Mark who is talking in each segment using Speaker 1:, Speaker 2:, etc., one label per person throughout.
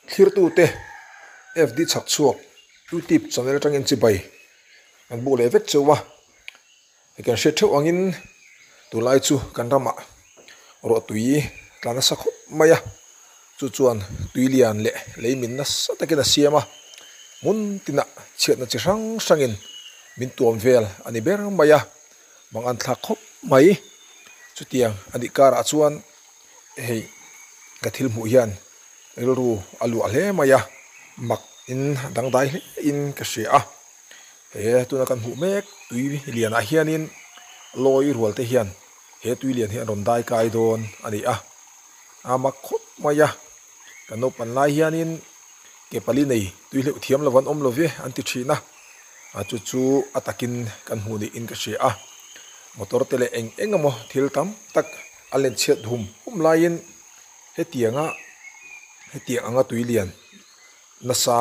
Speaker 1: Thlirtute FD Chhakchhuak YouTube channel atangin chibai kan buk leh vek cheu a, hei kan hriat theuh angin tunlai chu kan ramah ruahtui tla nasa khawp mai a, chu chuan tui lian leh lei min nasa takin a siam a, hmun tinah chhiatna chi hrang hrangin min tuam vel a ni ber mai a, mang an thlak khawp mai. Chutiang a nih karah chuan hei ka thil hmuh hian rilru a luah hle mai a, mak in dangdai hle in ka hria a. He tuna kan hmuh mek tui lianah hianin lawi rual te hian he tui lian hi an rawn dai kai dawn a ni a, a mak khawp mai a. Kan naupan lai hianin ke pali nei tui hleuh thiam lo an awm lo ve an ti thin a, a chu chu a takin kan hmuh niin ka hria a. Motor te leh eng eng emaw thil tam tak a len chhiat hum hum laiin hetianga hetiang anga tui lian nasa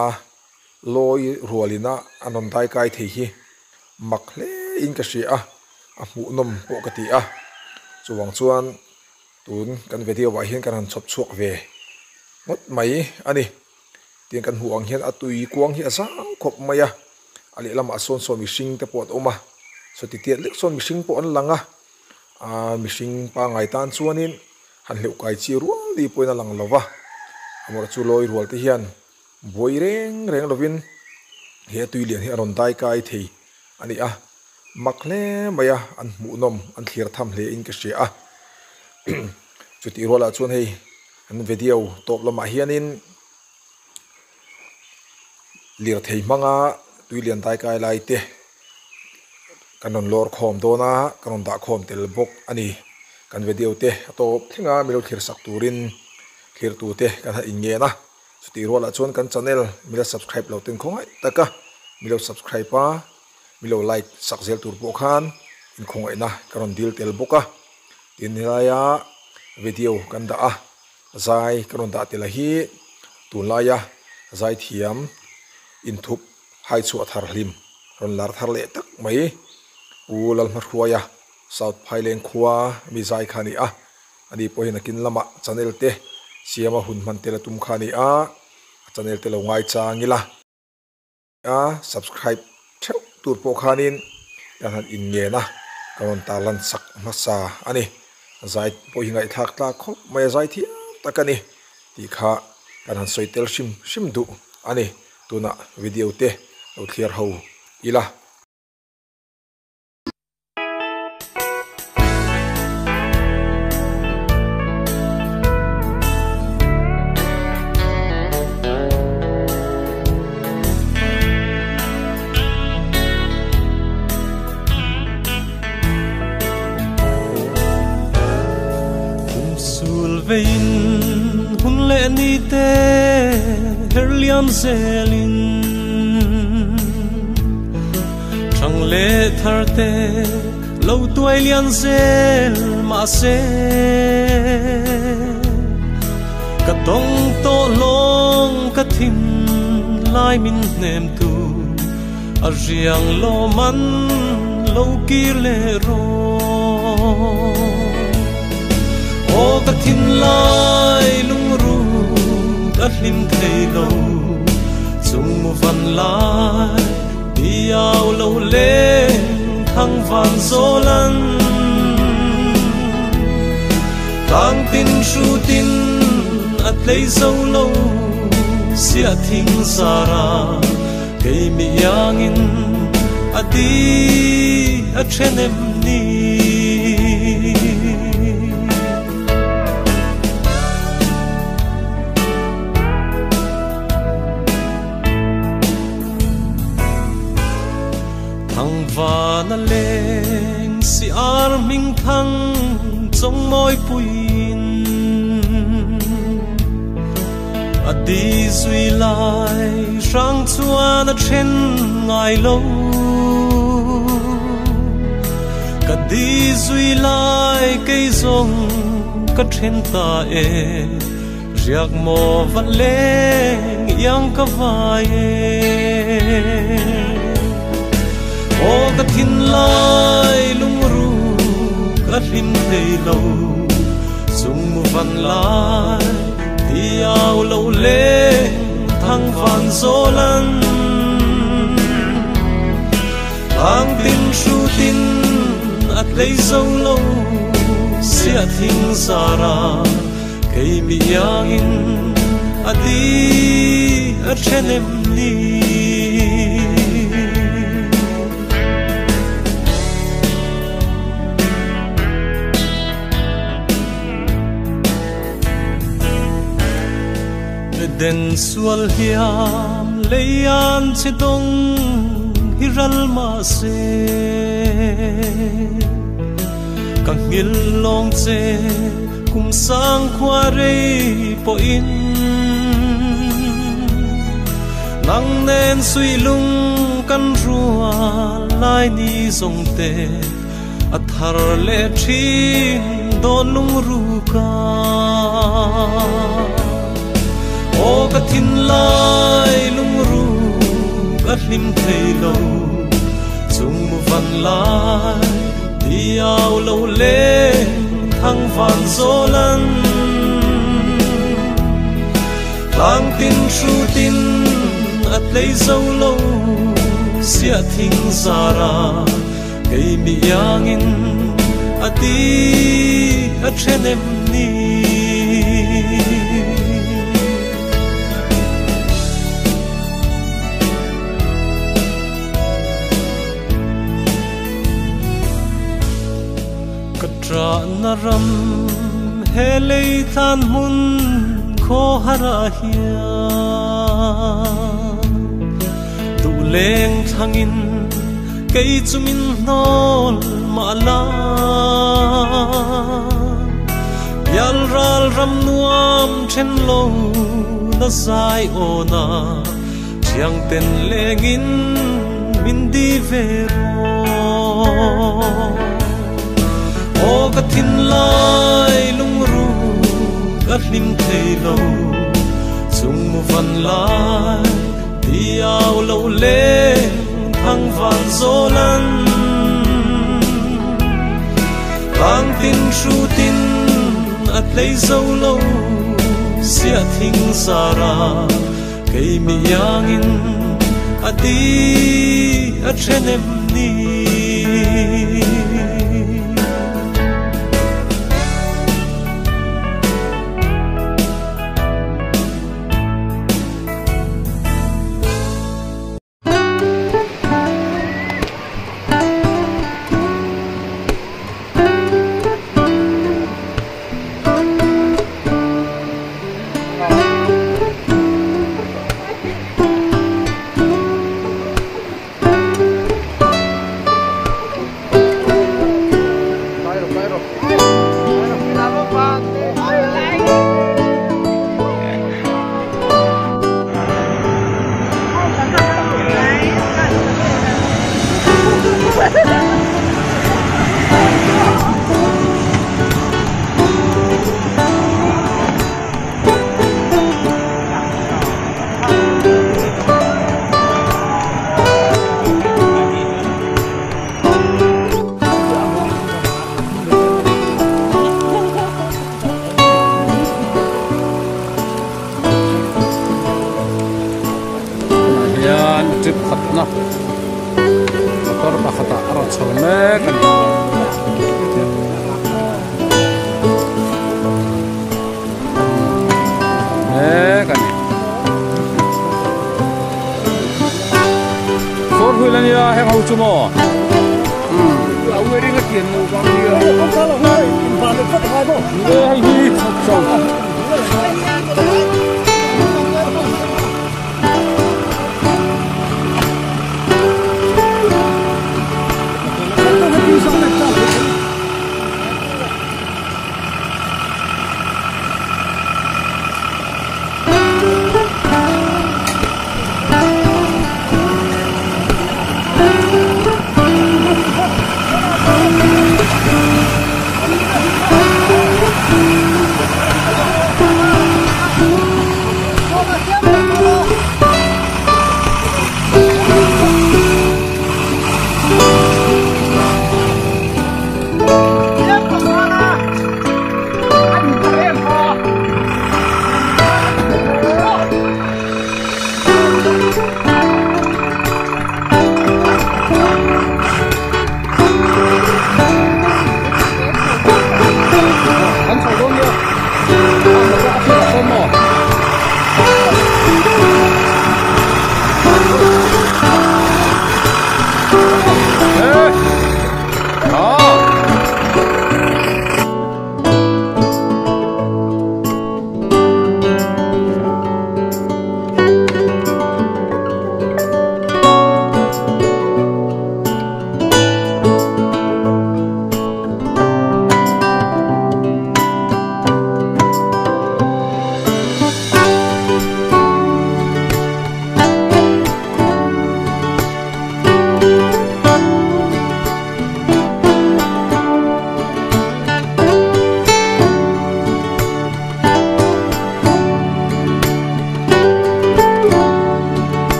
Speaker 1: lawi rualina an rawn dai kai thei hi mak hle in ka hria a, a hmuhnawm pawh ka ti a. Chuvang chuan tun kan video ah hian kan han chhawp chhuak ve ngawt mai a ni. Tiang kan hmuh ang hian a tui kuang hi a zau khawp mai a, a lehlamah sawn sawn mihring te pawh an awm a, sawti tiat lek sawn mihring pawh an lang a, aaa mihring pangngai tan chuanin han hleuh kai chi rual ni pawhin a lang lo va, amaherawhchu lawi rual te hian buai reng reng lovin he tui lian hi a rawn dai kai thei a ni a, mak hle mai a, an hmuhnawm an thlir tham hle in ka hria a, chutih rualah chuan hei an video tawp lamah hianin lirthei hmanga tui lian dai kai lai te kan rawn lawr khawm dawn a, kan rawn dah khawm tel bawk a ni. Kan video te a tawp thleng a, milo thlir sak turin thlirtu te kan han inngen a. Chutih rualah chuan kan channel mila subscribe lo ten khawngaih tak a, milo subscribe a, milo like sak zel tur pawh khan inkhawngaihna ka rawn dil tel bawk a. Tin helaia video kan dah a, zai ka rawn dah tel a hi tunlaia zai thiam inthup hai chhuah thar hlim rawn lar thar leh tak mai Pu Lalhmahruaia South Phaileng khua mi zai kha a ni a. Ani pawhin a kin lamah channel te siama hun hman tel a tum kha a ni a, a channel te lo ngaichang ila. A subscribe theuh tur pawh khanin kan han inngen a, ka rawn tarlan sak hmasa a ni. Zai pawh hi ngaihthlak tlak khawp mai a, zai thiam tak a ni tih kha kan han sawi tel hrim hrim duh a ni. Tunah video te lo thliar ho ila.
Speaker 2: Kum sul veiin hun leh ni te her liam zelin thang leh thar te lo tuai lian zel mah se ka tawng tawh lawng ka thin lai min hnem tu a riang lo man lo kir leh rawh. Aw ka thin lai lung ru ka hlim thei lo chung mu van lai diau lo leng thang van zolan tang tin ru tin a tlei zo lo sia thing zara kei mi iangin a di a thenem ni. Thang van a leng si ar ming thang chong moi puin a di zui lai rang chuan a then ngai lo ka di zui lai cây zong ka then ta e riak mo van leng yang ka vai e. O ka thin lai lung ru ka hlim thei lo chung mu van lai diau lo leng zolan Ang tin shu tin at lei zo lo sia thing zara kei mi yangin adi a thenem ni. Den sual hiam leian che dong hiral ma se ka ngil long che kum sang khwa rei po in nang nen sui lung kan rua lai ni zong te a thar le thin don lung ru ka. O ka thin lai lung ru ka hlim thei lo chung mu van lai diao lo le thang van zolan lang tin shu tin at lei zo lo sia thing zara kei mi yangin ati a thenem ni. Tra na ram he lei than mun kho hara hia tu leng thangin kei chumin nol ma la yal ral ram nuam then lo na sai o na chiang ten lengin min di ve ro. O ka thin lai lung ru ka hlim thei lo chung mu van lai diao lo le thang van zolan lang tin shu tin at lei zo lo sia thing zara kei mi yangin adi a thenem ni.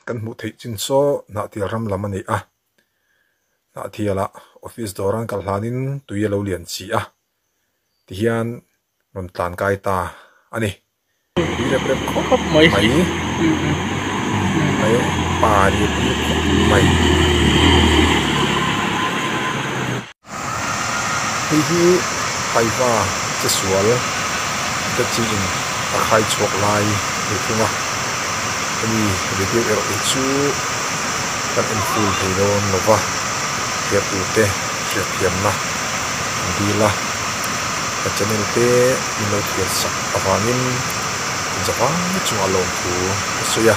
Speaker 1: Kan hmuh theih chin saw Hnahthial ram lam a ni a. Hnahthialah office dawr an kal hlanin tui a lo lian chi a, tihian rawn tlan kai ta a ni. Tui rep rep khawp mai, mai pa rep rep khawp mai. Hei hi Paiva che sual te chiin a khai chhuak lai ni thung a, hemi video erawh hi chu kan en full thei dawn lo va, thliartute hriatthiamna an dil a, ka channel te min lo thliar sak avangin zavai chungah lawmthu ka sawi a,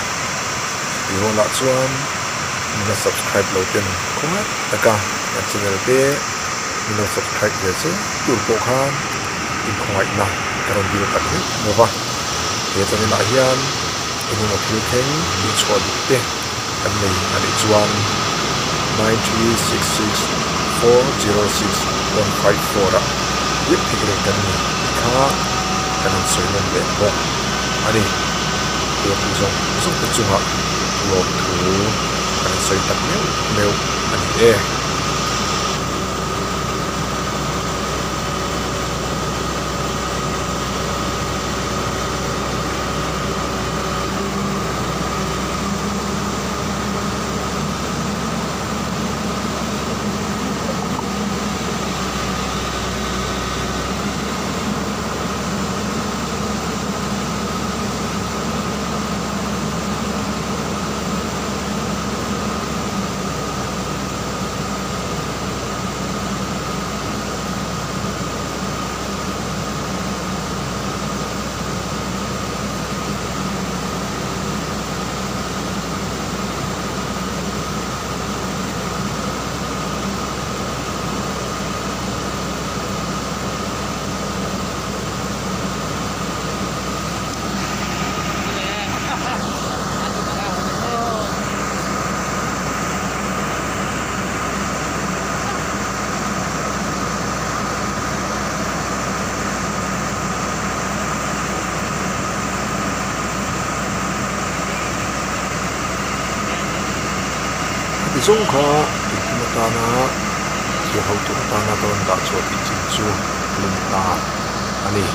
Speaker 1: tihrualah chuan min la subscribe lo ten khawngaih taka kan channel te min lo subscribe ve zel tur pawh khan inkhawngaihna ka rawn dil tak meuh meuh va, he channel ah hian engemaw thil thleng tih chhuah duh te kan nei a nih chuan 9366406154 ah biak theih reng kan ni tih kha kan han sawi nawn leh bawk a ni. Thil zawng zawng te chungah lawmthu kan sawi tak meuh meuh a ni e. Heti zawng kha engkim atana thil ho tur atana ka rawn dah chhuah tih chin chu a lum ta a ni.